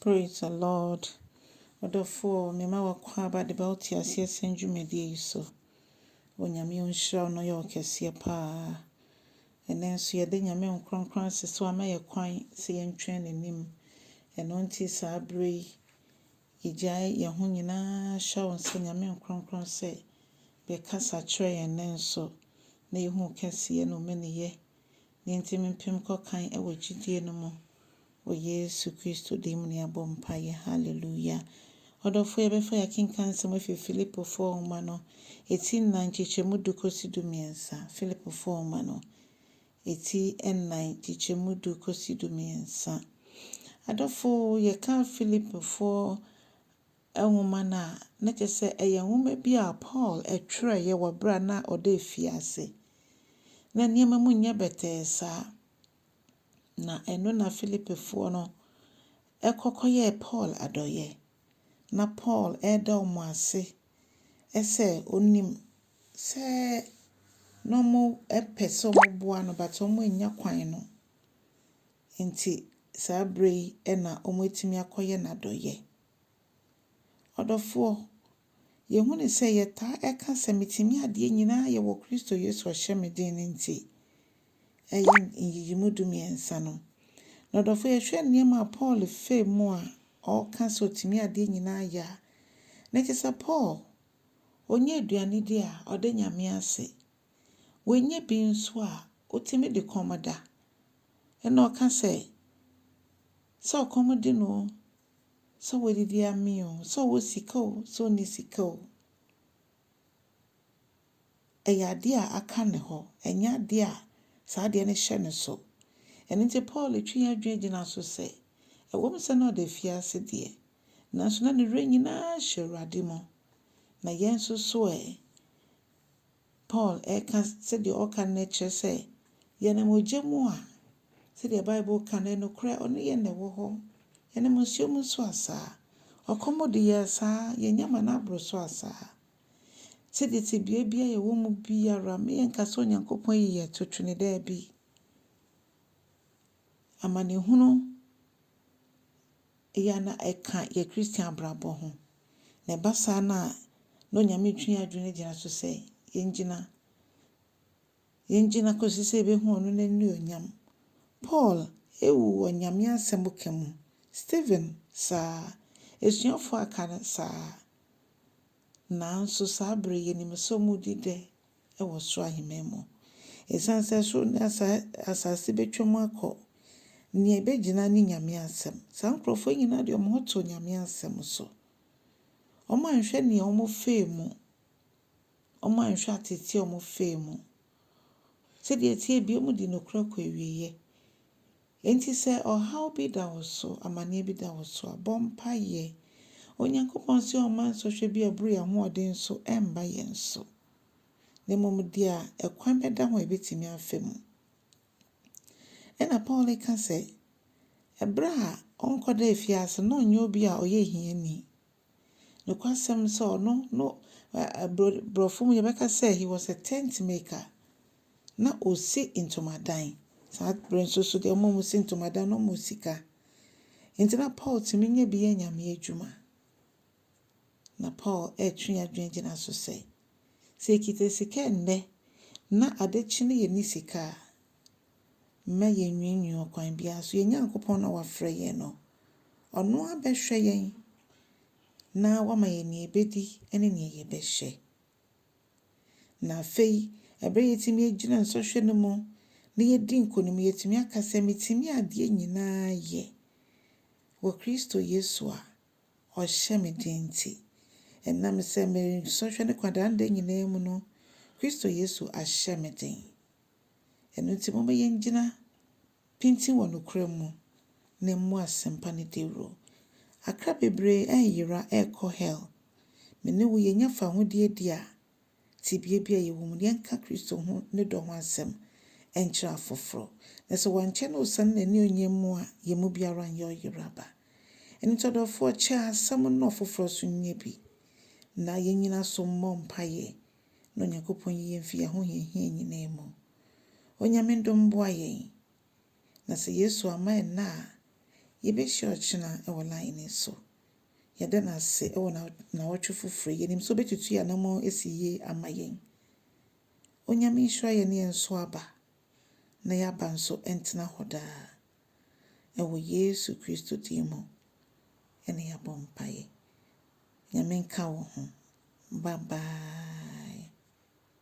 Praise the Lord. Ɔdɔfoɔ, mema w'akwaaba de ba wo te aseɛ sɛn dwumadie yi so. Onyame ɔnhyira wo na ɔyɛ wo kɛseɛ paa. Ɛnnɛ nso yɛde Nyame nkronkron ase sɛ wama yɛ kwan sɛ yɛntwɛn n'anim. Ɛno nti saa berɛ yi, yɛgyae yɛn ho nyinaa hyɛ wo nsa Nyame nkronkron sɛ bɛkasa kyerɛ yɛn nnɛ nso na yɛhu wo kɛseɛ ne wo mmaniyɛ na yɛntumi mpem kɔ kan wɔ gyidie no mu. Wɔ Yesu Kristo din mu na yɛabɔ mpaeɛ. Hallelujah. Ɔdɔfoɔ, yɛbɛfa yɛakenkan nsɛm afi Filipofoɔ nwoma no, eti 4 nkyekyɛmu 10 kɔsi 13. Filipofoɔ nwoma no, eti 4 nkyekyɛmu 10 kɔsi 13. Adɔfo, yɛka Filipofoɔ nwoma no a, na kyerɛ sɛ ɛyɛ nwoma bi a Paul twerɛeɛ wɔ berɛ a na ɔda afiase. Na nneɛma mu nyɛ bɛtɛɛ saa. Na ɛno na Filipifoɔ no ɛkɔ kɔyɛɛ Paul adɔeɛ. Na Paul ɛreda wɔn ase sɛ onim sɛ na wɔpɛ sɛ wɔboa no but wɔannya kwan no. Nti saa berɛ yi na wɔatumi akɔyɛ n'adɔeɛ. Ɔdɔfoɔ, yɛhu ne sɛ yɛtaa ɛka sɛ metumi adeɛ nyinaa yɛ wɔ Kristo Yesu a ɔhyɛ me den no nti. Ɛyɛ nyiyimu 13 no. Na ɔdɔfoɔ, yɛhwɛ nneɛma a Paul faa mu a ɔreka sɛ otumi adeɛ nyinaa yɛ a, na kyerɛ sɛ Paul, ɔnyɛ aduane di a, ɔda Nyame ase. Wanya bi nso a, otumi de kɔm da. Ɛna ɔka sɛ, sɛ ɔkɔm de no o, sɛ wadidi amee o, sɛ ɔwɔ sika o, sɛ ɔnni sika o, ɛyɛ adeɛ a aka ne hɔ. Ɛnyɛ adeɛ a saa adeɛ no hyɛ ne so. Ɛno nti Paul twe yɛn adwene gyina so sɛ, ɛwɔ mu sɛ na ɔda afiase deɛ, nanso na ne werɛ nyinaa hyɛ Awurade mu. Na yɛn nso so ɛ, Paul ɛka sɛdeɛ ɔka no kyerɛ sɛ, yɛnam ogya mu a, sɛdeɛ Bible ka no, nokorɛ ɔne yɛn na ɛwɔ hɔ. Yɛnam nsuo mu nso a saa. Ɔkɔm de yɛn saa, yɛnya ma no aboro so a saa. Sɛdeɛ tebea biara yɛwɔ mu biara, ma yɛnka sɛ Onyankopɔn ayi yɛn to twene daabi. Amanehunu ɛyɛ a na ɛka yɛ Christian abrabɔ ho. Na ɛba saa no a, na Onyame twe yɛn adwene gyina so sɛ yɛngyina. Yɛngyina kɔsi sɛ yɛbɛhu ɔno n'animuonyam. Paul ewu wɔ Nyame asɛm ka mu. Stephen saa. Asuafoɔ aka no saa. Nanso saa berɛ yi yɛnim sɛ wɔredi dɛ wɔ soro ahemman mu. Ɛsiane sɛ soro ne asase bɛtwa mu akɔ, nea ɛbɛgyina ne Nyame asɛm. Saa nkurɔfoɔ nyinaa de wɔn ho to Nyame asɛm so. Wɔanhwɛ nea wɔfaa mu. Wɔanhwɛ atete a wɔfaa mu. Sɛdeɛ ɛteɛ bi, wɔdi nokorɛ kɔ awieeɛ. Enti sɛ ɔhaw bi da wo so, amanneɛ bi da wo so a, bɔ mpaeɛ. Onyankopɔn sɛ ɔmma nsɔhwɛ bi a ɛboro yɛn ahoɔden so ɛmba yɛn so. Na mmom deɛ ɛkwan bɛda ho a yɛbɛtumi afa mu. Ɛna Paul ka sɛ, ɛberɛ a ɔnkɔda afiase no, na ɔnyɛ obi a ɔyɛ hiani. Nokwasɛm sɛ ɔno no borɔfo mu yɛbɛka sɛ he was a tent maker. Na osi ntomadan. Saa berɛ nso so deɛ ɔmo si ntomadan no ɔmo sika. Nti na Paul tumi nya bi yɛ Nyame adwuma. Na Paul ɛretwe yɛn adwene gyina so sɛ, sɛ yɛkita sika nnɛ na ade kye na yɛnni sika a, mma yɛnnwiinwii ɔkwan biara so. Yɛn Nyankopɔn na wafrɛ yɛn no, ɔno ara bɛhwɛ yɛn na wama yɛn nea yɛbɛdi ne nea yɛbɛhyɛ. Na afei, ɛberɛ a yɛtumi agyina nsɔhwɛ no mu na yɛdi nkonim, yɛtumi aka sɛ metumi adeɛ nyinaa yɛ wɔ Kristo Yesu a ɔhyɛ me den nti. Ɛnam sɛ me nsɔhwɛ ne kwadanda nyinaa mu no, Kristo Yesu ahyɛ me den. Ɛno nti momma yɛngyina pintinn wɔ nokorɛ mu na mmɔ asɛmpa no dawuro. Akra bebree ɛreyera ɛrekɔ hell. Me ne wo yɛnya fahodie di a, tebea bi a yɛwɔ mu no, yɛnka Kristo ho ne dɔ ho asɛm ɛnkyerɛ afoforɔ. Na sɛ wankyɛ na osiane n'animuonyam mu a, yɛn mu biara nyɛ ɔyeraba. Ɛno nti ɔdɔfoɔ kyɛ asɛm no na ɔfoforɔ nso nyɛ bi. Na yɛn nyinaa so mmɔ mpaeɛ na Onyankopɔn yi yɛn mfi yɛn ahohiahia nyinaa mu. Onyame ndom mboa yɛn. Na sɛ Yesu amma ɛnnɛ a, Yɛbɛhyia ɔkyena wɔ line no so. Yɛda no ase wɔ nnawɔtwe foforɔ yi. Yɛnim sɛ ɔbɛtutu yɛn anammɔn asi yie ama yɛn. Onyame nhyira yɛn ne yɛn nso aba, na yɛaba nso ntena hɔ daa. Ɛwɔ Yesu Kristo din mu ɛne yɛabɔ mpaeɛ. Nyame nka wo ho. Bye bye.